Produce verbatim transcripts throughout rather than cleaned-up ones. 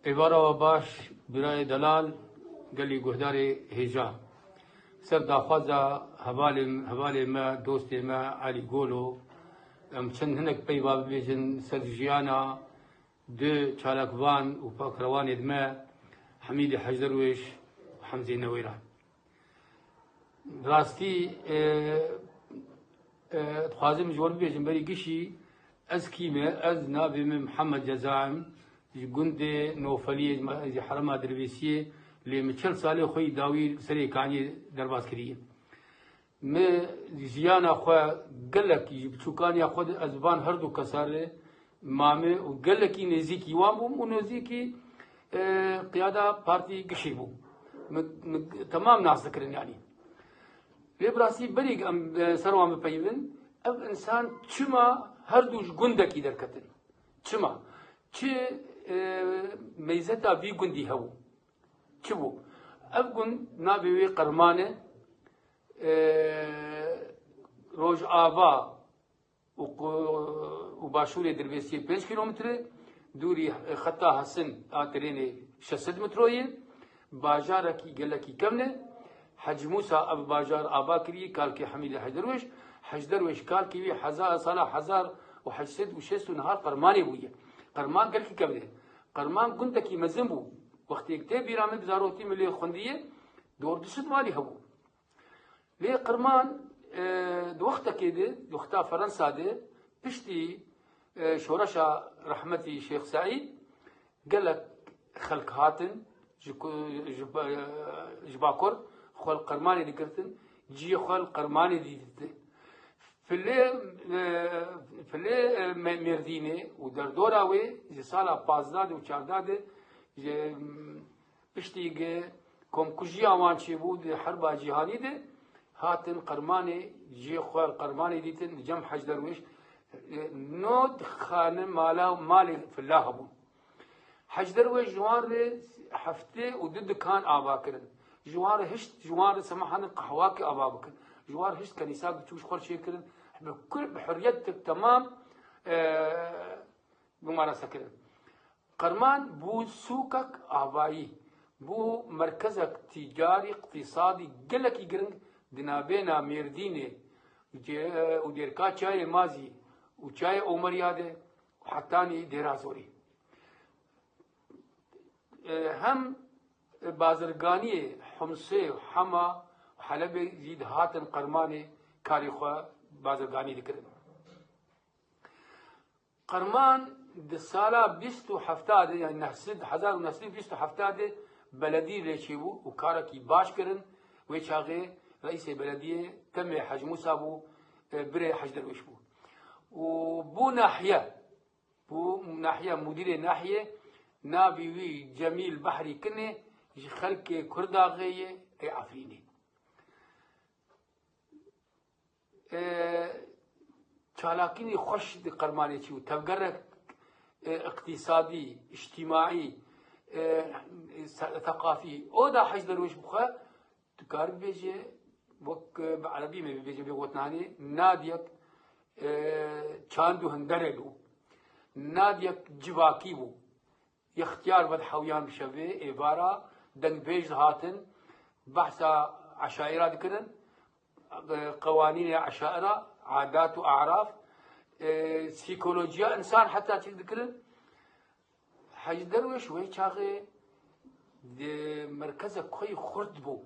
Êvara we baş, birayê delal, gelî guhdarê hêja. Ser daxwaza hevalê, hevalê me, dostê me Elî Golo, em çend hinek peyva bibêjin ser jiyana du çalakvan û pakrewanê me, Hemîdê Hecderwêş û Hemzê Newêra. Rastî, e, e, dixwazim ji we bibêjim, berî gişî ez kî me? Ez navê min Mihemed Ceza im, ji gundê Nofeliyê, ji me-, ji herêma Dirbêsiyê, lê min çil salê xwe yî dawî li Serê Kaniyê derbas kiriye. Min jiyana xwe gelek ji biçûkaniya xwe de ez van her du kesa re mame û gelekî nêzîkî wan bûm û nêzîkî, e, qiyada partî gişî bûm. Min, min temam nas dikirin yanî. Lê bi rastî berî em, e, ser wan bipeyivin, ev insan çima her du ji gundekî derketin? Çima? Çi, e, meyzeta vî gundî hebû? Çi bû? Ev gund navê wê Qerman e, e, Rojava û qu-, û başûrê Dirbêsiyê pênc kîlometre, dûrî xeta hesin a trênê şeş sed metro ye, bajarekî gelekî kevn e. Hec Mûsa ev bajar ava kiriye, kalkê Hemîdê Hecderwêş. Hecderwêş kalkê wî hezar, sala hezar û heşt sed û şêst û nehar Qermanê bûye. Qerman gelkî kevn e. Qerman gundekî mezin bû. Wextê tê bîra min, bi zarokî min lê xwendiye, dor du sed malî hebû. Lê Qirman, e, di wextekê de, di wexta Ferensa de, piştî, e, şoreşa rehmetî Şêx Seîd, gelek xelk hatin ji ku-, ji ba-, ji Bakur, xwe li Qermanê digirtin, cihê xwe li Qermanê dîtin. Filê, e, filê, e, Me-, Mêrdînê û derdora wê ji sala pazdeh de û çardeh de ji, Piştî ku komkujiya wan çêbû di Herba Cîhanî de, hatin Qermanê, cihê xwe li Qermanê dîtin, li cem Hecderwêş, e, nod xane mala, malê filla hebûn. Hecderwêş ji wan re heftê û du dikan ava kirin. Ji wan re hişt, ji wan re semahanin qehwakê ava bikin. Ji wan re hişt kenîsak biçûk ji xwe re çêkirin. Bi kul, bi hurriyetek temam, e, mumarese kirin. Qerman bû sûkek avayî, bû merkezek tîcarî, îqtîsadî gelekî giring di navbêna Mêrdînê û Dêrka Çiyayê Mazî û Çiyayê Omeriya de û hetanî Dêra Zorî. E, hem bazirganiyê Humsê û Hema û Helebê jî dihatin Qermanê karê xwe bazirganî dikirin. Qerman di sala bîst û hefta de, yani neh sed, hezar û neh sed û bîst û hefta de beledî lê çêbû û karekî baş kirin. Wê çaxê reîsê belediyê temê Hec Mûsa bû, e, birê Hec Derwêş bû. Û bû nahiye, bû nahiye, mudîrê nahiyê, navê wî Cemîl Behrî Kinê, ji xelkê Kurdaxê ye, ê Efrînê. E, çalakînî xweş di Qermanê çû. Tevgerek, e, iqtîsadî, îctîmaî, e, se-, seqafî. Oda Hec Derwêş bi xwe, tu kar bibêje, wek, e, bi erebî me bibêje, bê gotinanê, nadiyek, e, çand û hinderê bû. Nadiyek civakî bû. Yextiyar ve dihewiyan bi şevê, êvara dengbêj dihatin, behsa eşaira dikirin, e, qewanînê eşaira, adat û araf, e, psîkolojiya însan heta çi dikirin. Hec Derwêş wê çaxê di merkezek xwe yî xurt bû.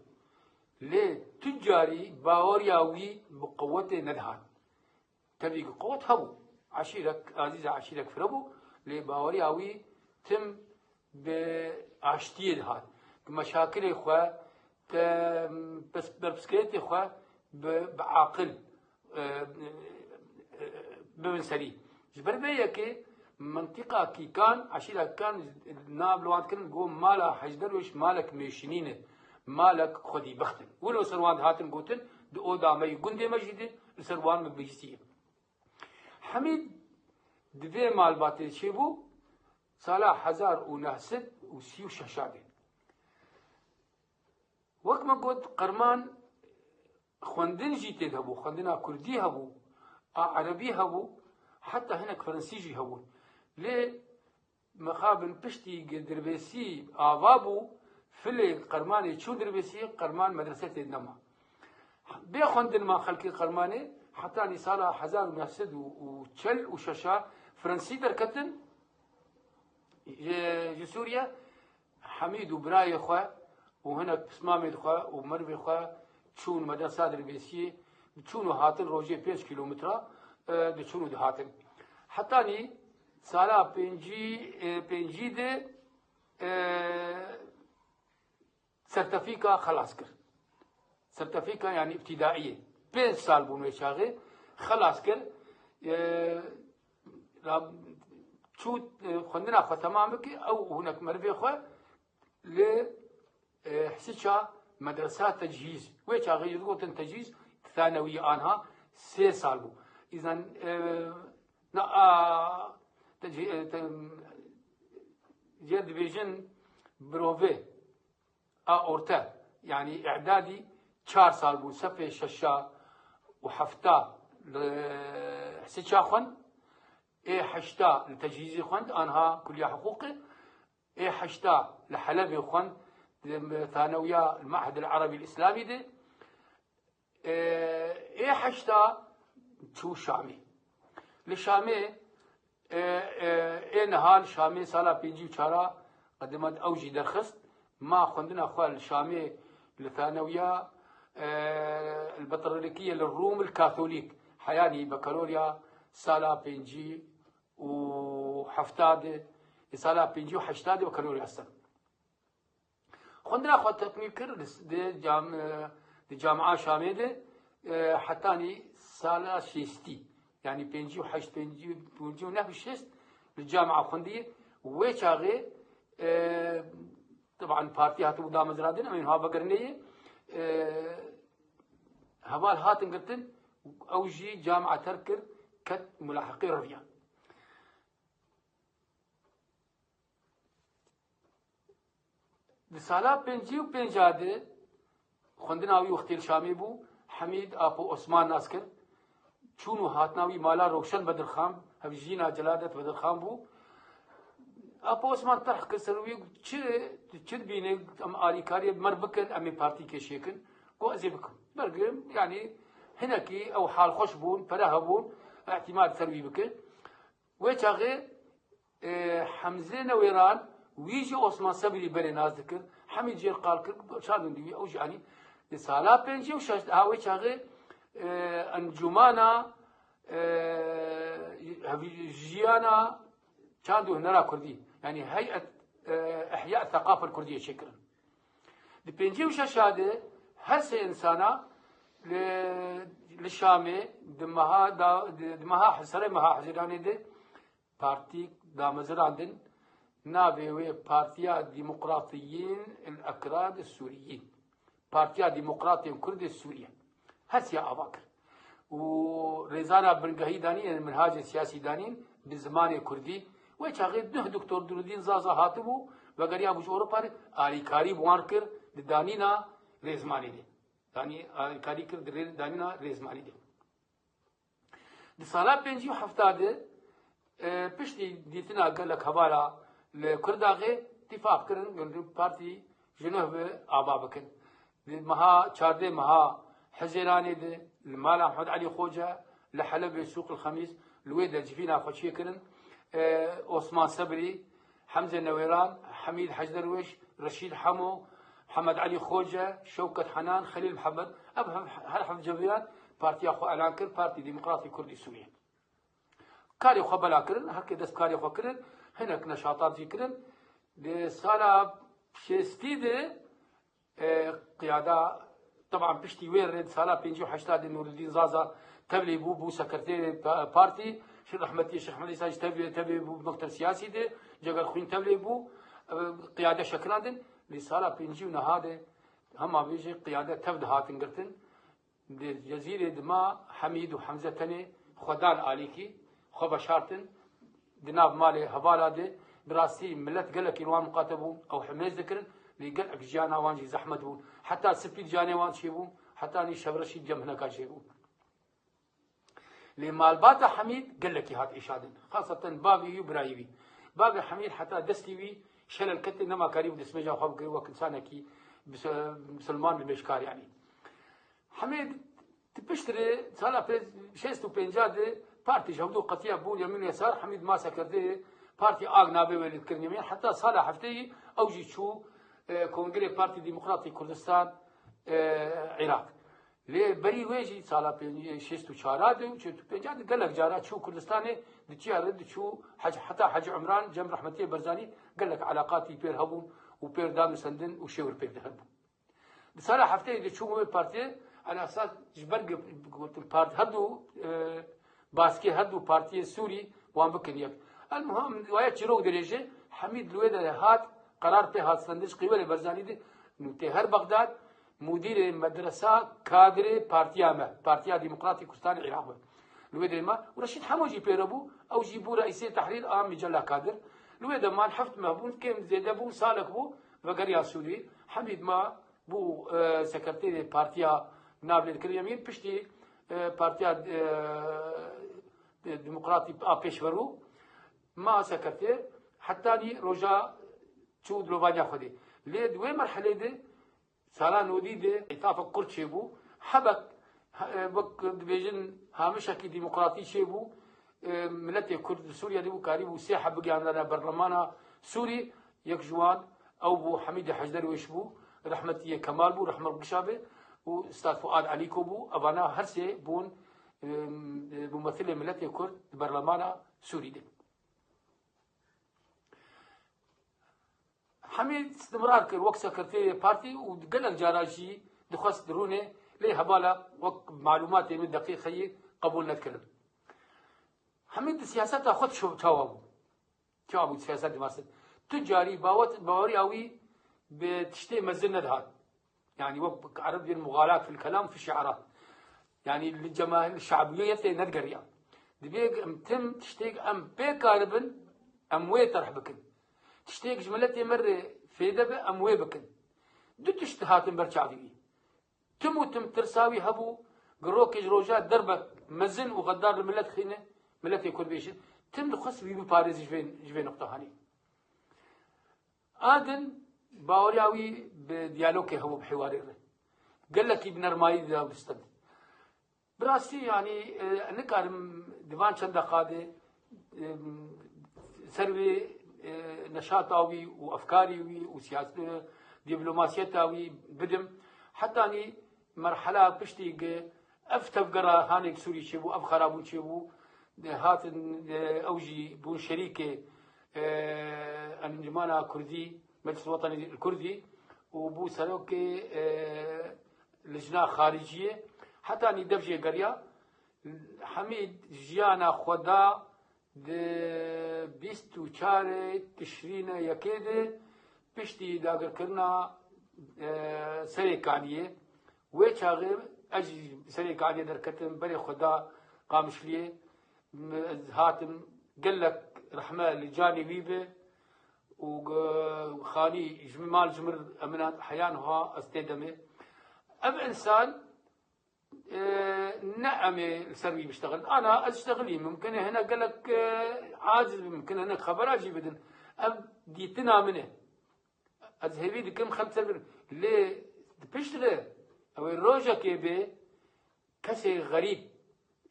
Lê tu carî baweriya wî bi qewetê nedihat. Tevî ku qewet hebû. Eşîrek, azîza eşîrek fire bû, lê baweriya wî tim bi aştiyê dihat. Ku meşakilê xwe, te, pes-, berpirsgirêtê xwe bi, bi aqil, e, e, bibin serî. Ji ber vê yekê mintîqa Kîkan, eşîra Kîkan nav li wan dikirin, got, mala Hec Derwêş malek mêşinîn e, malek xwedîbext in. Wilo ser wan dihatin gotin, di oda me yî gundê me jî de, li ser wan min bihîstiye. Hemîd di vê malbatê çêbû, sala hezar û neh sed û sî û şeş de. Wek me got, Qerman xwendin jî tê de hebû, xwendina kurdî hebû, a erebî hebû, heta hinek ferensî jî hebûn. Lê mixabin piştî gi Dirbêsî ava bû, filê Qermanê çû Dirbêsî, Qerman medrese tê nema. Bê xwendin ma xelkê Qermanê, hetanî sala hezar û neh sed û çel û şeş a Fransî derketin, ji, ji Sûriye, Hemîd û birayê xwe û hinek pismamê xwe û merivê xwe çûn medresa Dirbêsiyê, diçûn û hatin rojê pênc kîlometre, e, diçûn û dihatin. Hetanî sala pêncî, e, pêncî de, e, sertefîka xelas kir. Sertefîka, yanî îbtîdaiyê. Pênc sal bûn wê çaxê, xelas kir. E, ra-, çû, e, xwendina xwe temam bike, ew û hinek merivê xwe li, e, Hisiça medresa tecîz. Wê çaxê jî digotin tecîz, thanewî anha sê sal bû. Îzan, e, na, a, tecî-, e, te-, jê dibêjin birove a orte, yanî îdadî çar sal bû, sefê şeşa û hefta li Hisiça xwend, ê heşta li tecîzî xwend, anha kuliya hiqûqê, ê heşta li Helebê xwend, di thanewiya li Mehedil Erebî Îslamî de, e, ê heşta çû Şamê. Li Şamê, e, e, ê niha li Şamê sala pêncî û çar a qedimet ew jî derxist. Ma xwendina xwe li Şamê li thanewiya, e, li Betralikiye li Rûm li Katholîk. Heyanî bekalorya sala pêncî û hefta de, ê sala pêncî û heşta de bekalorya ser. Xwendina xwe tekmîl kir di, di cam-, e, di Camia Şamê de, e, hetanî sala şêstî, yanî pêncî û heşt, pêncî, pêncî û neh û şêst li camia xwendî. Wê çaxê, e, teban partî hatibû damezrandin, em ê niha vegerin neyê, e, heval hatin girtin, ew jî camia terk kir, ket mulahiqê reviya. Di sala pêncî û pênc a de xwendina wî wextê li Şamê bû, Hemîd Apo Osman nas kir. Çûn û hatina wî mala Rewşen Bedirxan, hevjîna Celadet Bedirxan bû. Apo Osman terh kir ser wî, çi, çi dibîne, em alîkariyê bi me re bikin, em ê partî kêşê kin. Got, ez ê bikim. Bergirim, yanî hinekî ew halxweş bûn, pere hebûn, îtîmad ser wî bikin. Wê çaxê, e, Hemzê Newêran, wî jî Osman Sebrî berê nas dikir. Hemî jê qal kir, çandin dî wî, ew jî anî. Di sala pêncî û şeş, ha wê çaxê, e, Encûmana, e, hevî-, Jiyana Çand û Hunera Kurdî, yanî Heyet, e, Ihya Seqafel Kurdiyê çêkirin. Di pêncî û şeş a de her sê însana li, li Şamê di meha da, di, di meha, serê meha Hezîranê de partîk damezirandin, navê wê Partiya Demokratiyîn el Ekrad Sûriyîn. Partiya Demokratên Kurd ê Sûriye. Her siya ava kir. Û rêzana bingehî danîn, yanî minhacê siyasî danîn bi zimanê kurdî. Wê çaxê duh Doktor Nûreddîn Zaza hatibû, vegeriyabû ji Ewropa re, alîkarî bi wan kir di danîna rêzmanî de. Danî, alîkarî kir di rê-, danîna rêzmanî de. Di sala pêncî û hefta de, e, piştî dîtina gelek hevala li Kurdaxê, tîfaq kirin, gundî partî ji nû ve ava bikin. Di meha çardeh meha Hezêranê de li mala Mihemed Elî Xoce li Helebê Sûq el Xemîs li wê de civîna xwe çêkirin. E, Osman Sebrî, Hemze Newêran, Hemîd Hec Derwêş, Reşîd Hemo, Mihemed Elî Xoce, Şewket Henan, Xelîl Mihemed, ev hev-, her heft ceviyan partiya xwe elan kir, Partî Demokratî Kurdî Sûriye. Karê xwe bela kirin, her kê dest karê xwe kirin, hinek neşatat jî kirin. Di sala şêstî de, e, qiyada, teban piştî wê re di sala pêncî û heşta de Nûreddîn Zaza tevlî bû, bû sekreterê pa-, partî. Şêx Ehmetî, Şêx Ehmed Îsa jî tevlî, tevlî bû mektev siyasî de, Cegerxwîn tevlî bû, e, qiyade şekirandin. Lê sala pêncî û neha de hema vê jî qiyade tev dihatin girtin. Di Cezîrê dima Hemîd û Hemze tenê xwe dan alîkî, xwe veşartin. Di nav malê hevala de, bi rastî milet gelekî li wan miqate bûn, ew himêz dikirin, lê gelek jiyana wan jî zehmet bûn. Heta spî di canê wan çêbû, hetanî şevreşî cem hineka çêbû. Lê malbata Hemîd gelekî hat êşandin. Xaseten bavê wî û birayê wî. Bavê Hemîd heta destî wî şelel ketê, nema karîbû destmêja xwe bikir wek insanekî bis-, misilman, nimêjkar yanî. Hemîd di piştre sala pê-, şêst û pênca de partî ji hevdû qetiya bû, Yemîn Yesar, Hemîd ma sekreterê partî, A G navê wê lê dikirin Yemîn, heta sala hefteyî ew jî çû, e, Kongrê Partî Demokratî Kurdistan, e, Iraq. Lê berî wê jî sala pênc-, şêst û çar de û çil û pênc de gelek cara çû Kurdistanê, diçiya re diçû Hec-, heta Hecî Umran cem rehmetiyê Berzanî gelek eleqatî pêr hebûn û pêr danûsendin û şêwir pêr de hebû. Di sala hefteyê de çû wê partiyê, ala esas ji ber ku gotin part-, her du, e, baskê her du partiyê Sûrî wan bikin yek. El muhim, waya çîrok dirêje, Hemîd li wê de hat, qerar pê hat stendin ji Qîwelê Berzanî de, nû tê her Bexdad, mudîrê medresa kadrê partiya me, Partiya Demokratîk Kurdistanê Iraq be. Li wê derê me û Reşîd Hemo jî pêre bû, ew jî bû reîsê tehrîr a Mecella Kadir. Li wê de man heft meh bûn, kêm zêde bûn, salek bû, vegeriya Sûrî. Hemîd ma bû, e, sekreterê partiya navlêkirin Yemîn, piştî, e, Partiya, e, Demokratî a Pêşverû ma sekreter, hetanî roja çû dilovaniya Xwedê. Lê di wê merhelê de, sala nodî de îtafek Kurd çêbû, hebek, he-, wek dibêjin, hamişekî demokratî çêbû, e, miletê Kurd li Sûriye de bû, karîbû sê heb bigihandana berlemana Sûrî, yek ji wan ew bû, Hemîdê Hecderwêş bû, rehmetiyê Kemal bû, rehmet gişa be, û Stad Fuad Elîko bû, evana her sê bûn, e, mumethilê miletê Kurd di berlemana Sûrî de. Hemî istimrar kir wek sekreterê partî û gelek cara jî dixwest rûnê, lê hevala wek malûmatê min deqîqeyî qebûl nedikirin. Hemî di siyaseta xwe ço-, çawa bû? Çawa bû siyaset dimasin? Tu carî bawet, baweriya wî bi tiştê mezin nedihat. Yani wek ereb dibên muxalat fil kelam fi şi'rat. Yani li cemahir şabiyetê nedigeriya. Dibê em tim tiştêk em pê karibin, em wê terh bikin. Tiştêk ji miletê me re fêde be, em wê bikin. Du tişt hatin ber çavî wî. Tim û tim tirsa wî hebû, girokê ji roja derbe mezin û xeddar li milet xîne, miletê Kurd bêjin. Tim dixwest wî biparêze ji vê, ji vê nuqtehanê. A din baweriya wî bi diyalogê hebû, bi hiwarê re. Gelekî bi nermayî de distend. Bi rastî, yanî, e, nikarim di van çend deqa de, e, ser wê, e, neşata wî û efkarî wî û siyas-, e, dîplomasiyeta wî bidim. Hetanî merhela piştî ku ev tevgera hanê li Sûrî çêbû, ev xerabûn çêbû, e, hatin, e, ew jî bûn şerîkê, e, Encûmena Kurdî, Meclis Wetanî Kurdî û bû serokê, e, Lijna Xariciyê. Hetanî dev jê geriya. Hemî jiyana xwe da di bîst û çarê Tişrînê yekê de piştî dagirkirina, e, Serê Kaniyê. Wê çaxê ez jî Serê Kaniyê derketim, berê xwe da Qamişliyê. Ez hatim, gelek rehme li canê wî be û, e, xanî ji min, mal ji min re, min heya niha ez tê demê. Ev însan, e, ne em ê li ser wî biştexilin. Ana ez diştexilîm, mimkin e hinek gelek, e, aciz bin, mimkin e hinek xebera jî bidin. Ev dîtina min e. Ez hêvî dikim xelk ser bin. Lê di pişt re ew ê rojekê bê kesê xerîb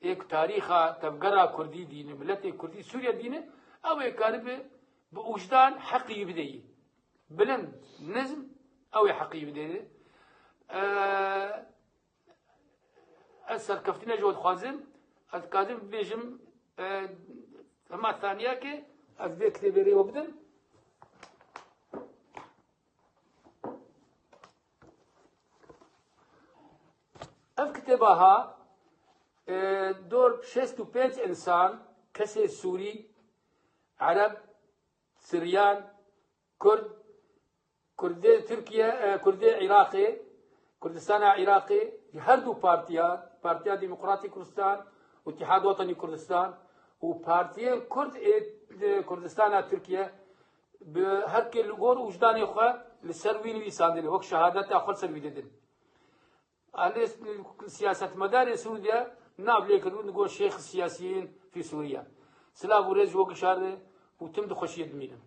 ê ku tarîxa tevgera Kurdî dîne, miletê Kurdî Sûriye dîne, ew ê karibe bi ûjdan heqî wî bideyî. Bilind, nizm, ew ê heqî wî bideyî. E, Ez serkeftinê ji we dixwazim. Ez dikarim bibêjim, e, hema saniyekê ez vê kitêbê rê we bidim. Ev kitêba ha, e, dor şêst û pênc însan, kesê Sûrî, Ereb, Siryan, Kurd, Kurdê Tirkiye, e, Kurdê Iraqê, Kurdistana Iraqê, ji her du partiya, Partiya Demokratîk Kurdistan û Îtîhad Wetenî Kurdistan û partiyên Kurd ê, e, Kurdistana Tirkiye bi her kê li gor û wijdanê xwe li ser wî nivîsandine, wek şehadeta xwe li ser wî didin. Alê siyasetmedarê Sûriye nav lê kirbûn, digot Şêx Siyasiyîn fî Sûriye. Silav û rêz ji we gişa re û tim di xweşiyê dimînin.